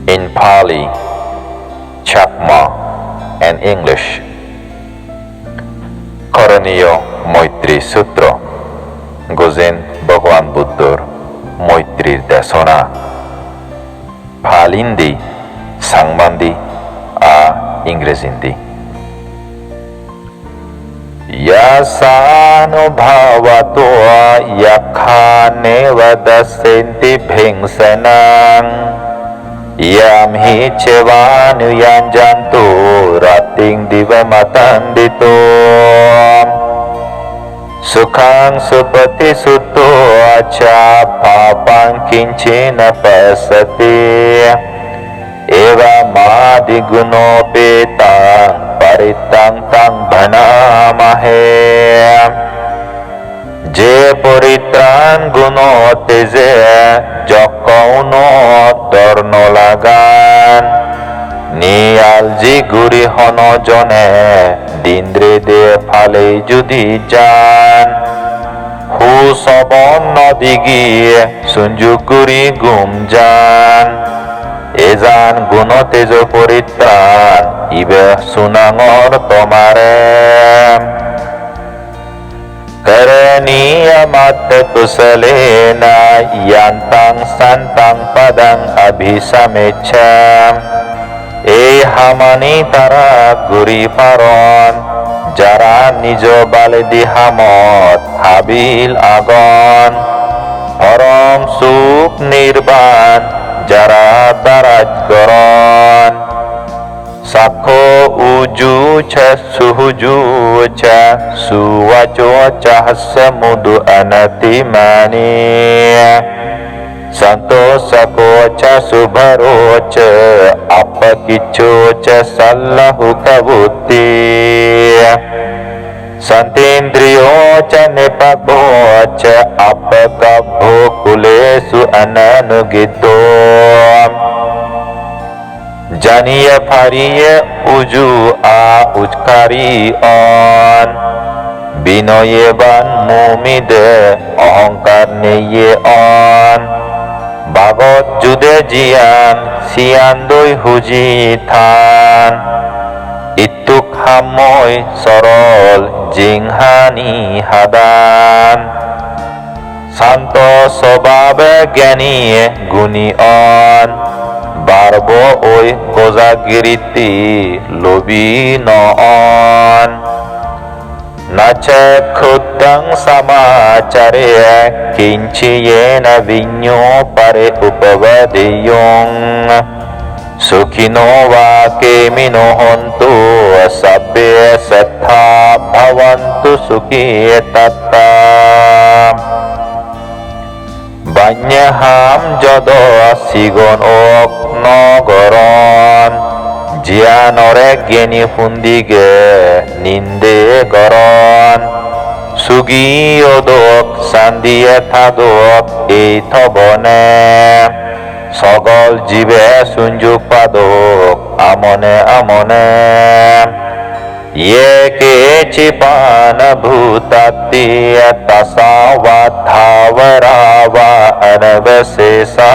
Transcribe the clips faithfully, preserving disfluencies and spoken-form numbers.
In Pali, Chakma, and English. Koroniyo Moitri Sutro, gojen Bhagwan Buddhor Moitrir desona. Palindi, Changmandi, a Ingrejindi. Yassānubhāvato yakkhā neva dassenti bhiṃsanaṃ. Yamhi cevānuyyaṃ jantu rattiṃ divamatandito. Sukhaṃ suppati sutto ca pāpaṃ kiñci na passati. Evamādiguṇūpetaṃ parittaṃ taṃ bhaṇāmahe. Je poritran guṇo teje jokka uṇo dor no lagan. Niyalji guri hono jone dindre de pale judi jan. Hu sobon no digi sunjuk guri gum jan. Ejan guno tejo poritran ibe sunangor tomare. Karaṇīyamatthakusalena yantaṃ santaṃ padaṃ abhisamecca. Ei hamani tara guri paron, jara nijo baledi hamot habil agon. Porom suk nirban jara taraj goron. Sakkho ujū ca suhujū ca, suvaco cassa mudu anatimānī. Santussako ca subharo ca, appakicco ca sallahukavutti. Santindriyo ca nipako ca, appagabbho kulesu ananugiddho. Janiye pariye uju a ujkari on. Binoyeban mumide ohongkar neye on. Bagot jude jiyan siyan doi huji than. Ittuk hammoi sorol jinghani hadan. Santo sobabe gyani guni on, barbo oi goja giritti lobi no on. Na ca khuddam samācare kinci yena viññū pare upavadeyyuṃ. Sukhino vā khemino hontu sabbe sattā bhavantu sukhitattā. Banyaham jodo sigon ok no goron, jiyanore gyani hundige ninde goron. Sugi odok sandiye thadok ei tobone, sogol jibe sunjuk padok amone amone. Ye keci pana bhūtatthi tasā vā thāvarā vā anavasesā,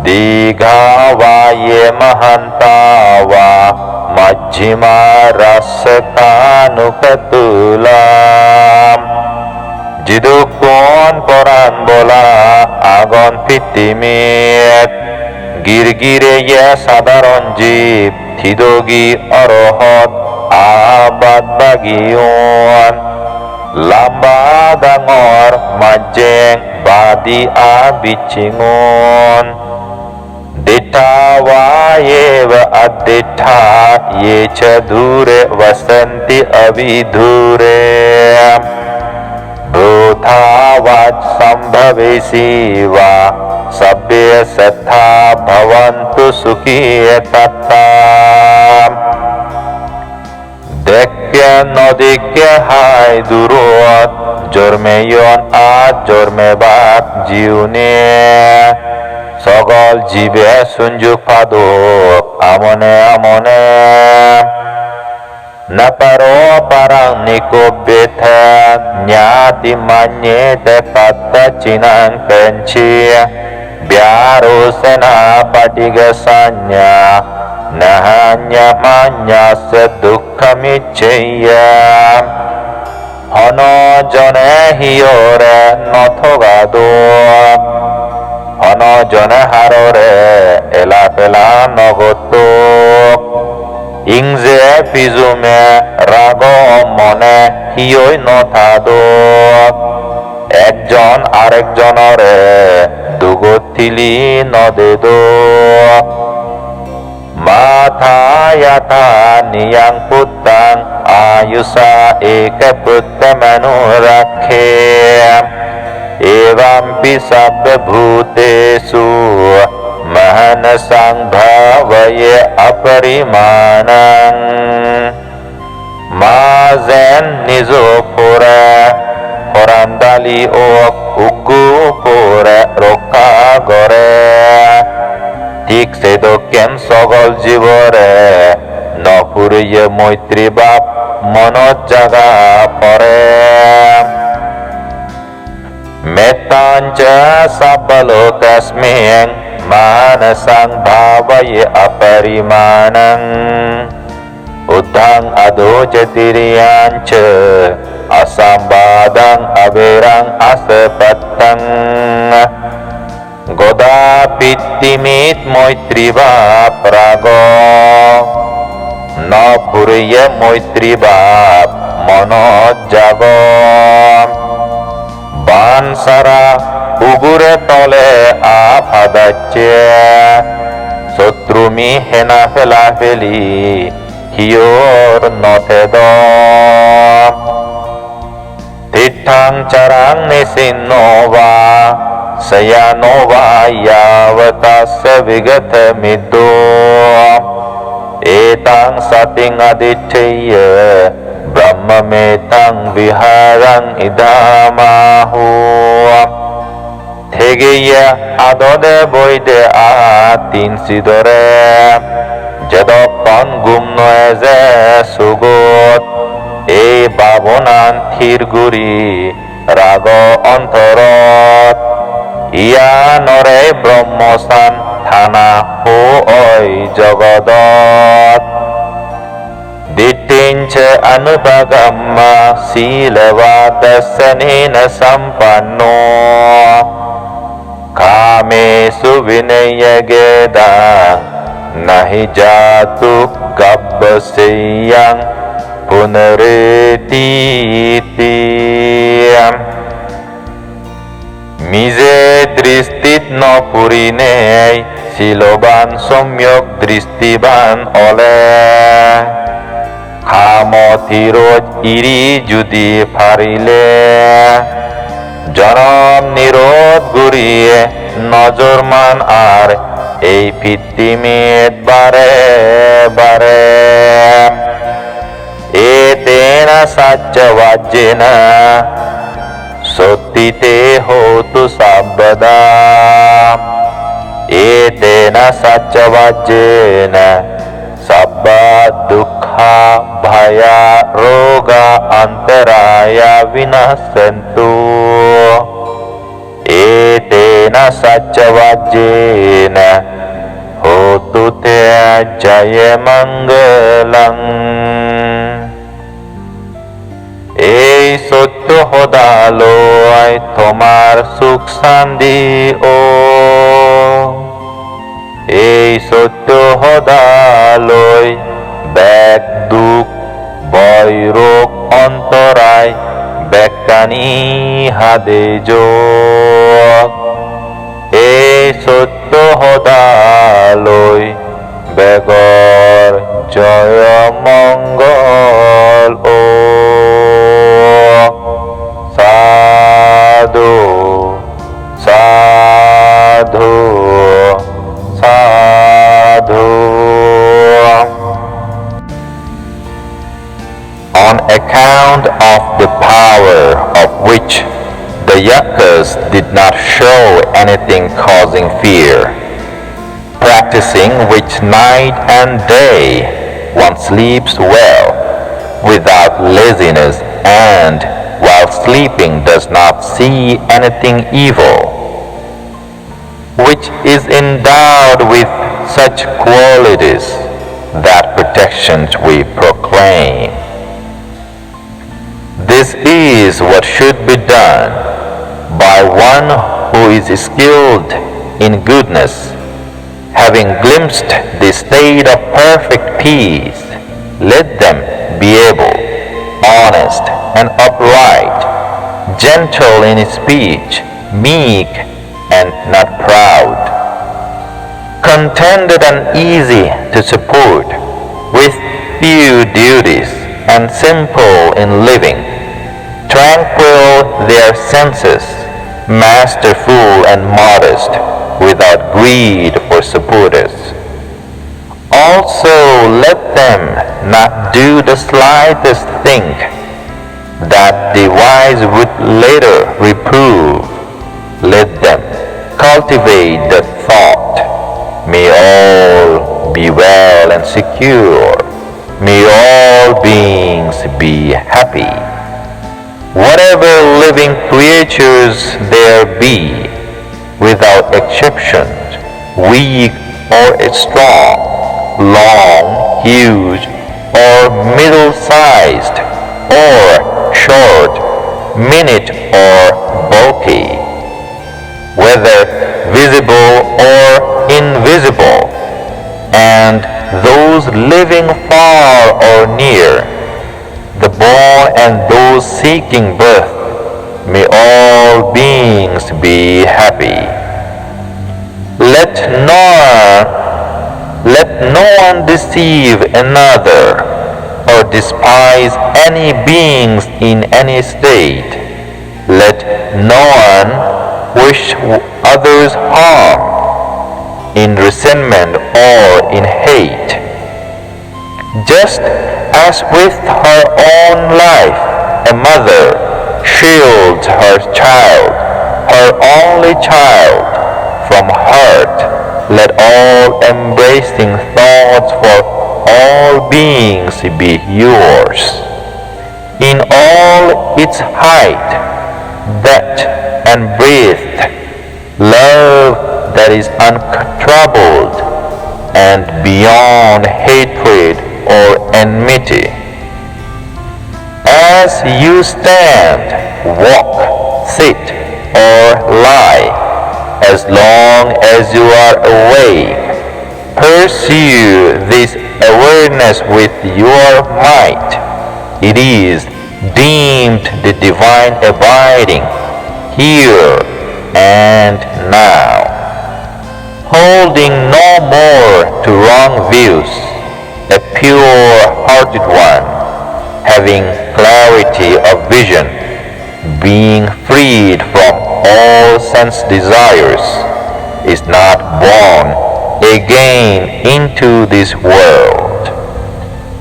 dīghā vā ye mahantā vā majjhimā rassakā nukatūlā. Jidukkun poran bola agon pittimit, girgire ye sadharon jib, thidogi orohot a bad bagiyun. Lamba dangor majjeng badi a biccingun. Diṭṭhā vā yeva adiṭṭhā ye ca dūre vasanti avidūre. Bhūtā vā sambhavesī vā sabbe sattā bhavantu sukhitattā. Dekke no dekke hai durot, jormeyon ar jormebak jiune. Sogol jibe sunjuk padok amone amone. Na paro paraṃ nikubbetha, ñātimaññetha katthacinam kañci. Byārosanā paṭighasaññā, na haññamānassa dukkhamiccheyya. Hono jone hiyore no thogadok, hono jone harore ela pela no gottok. Ingse pijume rago mone hiyoi no thadok, ekjon arekjonore dugot thili no dedok. Mātā yathā niyaṃ puttaṃ, āyusā ekaputtamanurakkhe. Evampi sabbabhūtesu, mānasaṃ bhāvaye aparimāṇaṃ. Mā jen nijo pore poran dali ok, uggu pore rokka gore. Thik sedokken sogol jibore no puriye moitri bhab monot jaga pore. Mettañca sabbalokasmiṃ, mānasaṃ bhāvaye aparimāṇaṃ. Uddhaṃ adho ca tiriyañca, asambādhaṃ averaṃ asapattaṃ. Goda pitti mit moitri bhab rago, no puriye moitri bhab monot jago. Ban sara ugure tole apadacche, sotrumi hena pela peli hiyor no thedo. Tiṭṭhaṃ caraṃ nisinno vā, sayāno vā yāvatassa vigatamiddho. Etaṃ satiṃ adhiṭṭheyya, brahmametaṃ vihāraṃ idhamāhu. Thegeye adode boide aa tin sidore, jedokkon gum no eje sugot, ei bhabonan thir guri rago ontorot. Iyanorei Brahmosan thana ho oi jogodot. Diṭṭhiñca anupagamma sīlavā dassanena sampanno, kāmesu vineyya gedhaṃ na hi jātu gabbhaseyyaṃ punaretīti. Mije dristit no purinei, siloban somyok dristiban ole. Kamo tiroj iri judi parile, jonom nirod guri no jorman ar ei pittimit bare bare. Etena saccavajjena sotthi te hotu sabbadā. Etena saccavajjena sabba dukkhā bhayā rogā antarāyā vinassantu. Etena saccavajjena hotu te jayamaṅgalaṃ. Ei sotto hodaloi tomar suk santi ok. Ei sotto hodaloi bek duk, boi, rog, ontorai bekkani hadejok. Ei sotto hodaloi begor joyo mongol ok. Sadhu, sadhu, sadhu. On account of the power of which the Yakkhas did not show anything causing fear, practicing which night and day one sleeps well, without laziness, and while sleeping does not see anything evil. which is endowed with such qualities, that protections we proclaim. This is what should be done by one who is skilled in goodness. Having glimpsed the state of perfect peace, let them be able, honest, and upright, gentle in speech, meek, and not proud, contented and easy to support, with few duties, and simple in living, tranquil their senses, masterful and modest, without greed for supporters. Also, let them not do the slightest thing that the wise would later reprove. Let them cultivate the thought, "May all be well and secure. May all beings be happy." Whatever living creatures there be, without exception, weak or strong, long, huge, or middle-sized, or short, minute, or bulky, whether visible or invisible, and those living far or near, the born and those seeking birth, may all beings be happy. Let none, let no one deceive another or despise any beings in any state. Let no one wish others harm in resentment or in hate. Just as with her own life a mother shields her child, her only child, from hurt, let all embracing thoughts for all beings be yours. In all its height, depth, and breadth, love that is untroubled and beyond hatred or enmity. As you stand, walk, sit, or lie, as long as you are awake, pursue this awareness with your might. It is deemed the divine abiding here and now. Holding no more to wrong views, a pure-hearted one, having clarity of vision, being freed from all sense desires, is not born again into this world.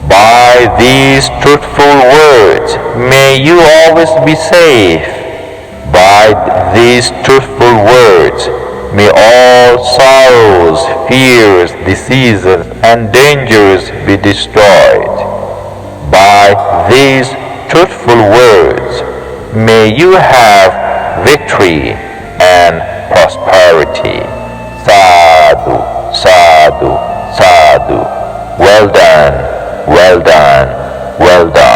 By these truthful words, may you always be safe. By these truthful words, may all sorrows, fears, diseases, and dangers be destroyed. By these truthful words, may you have victory and prosperity. Sadhu, sadhu, sadhu. Well done, well done, well done.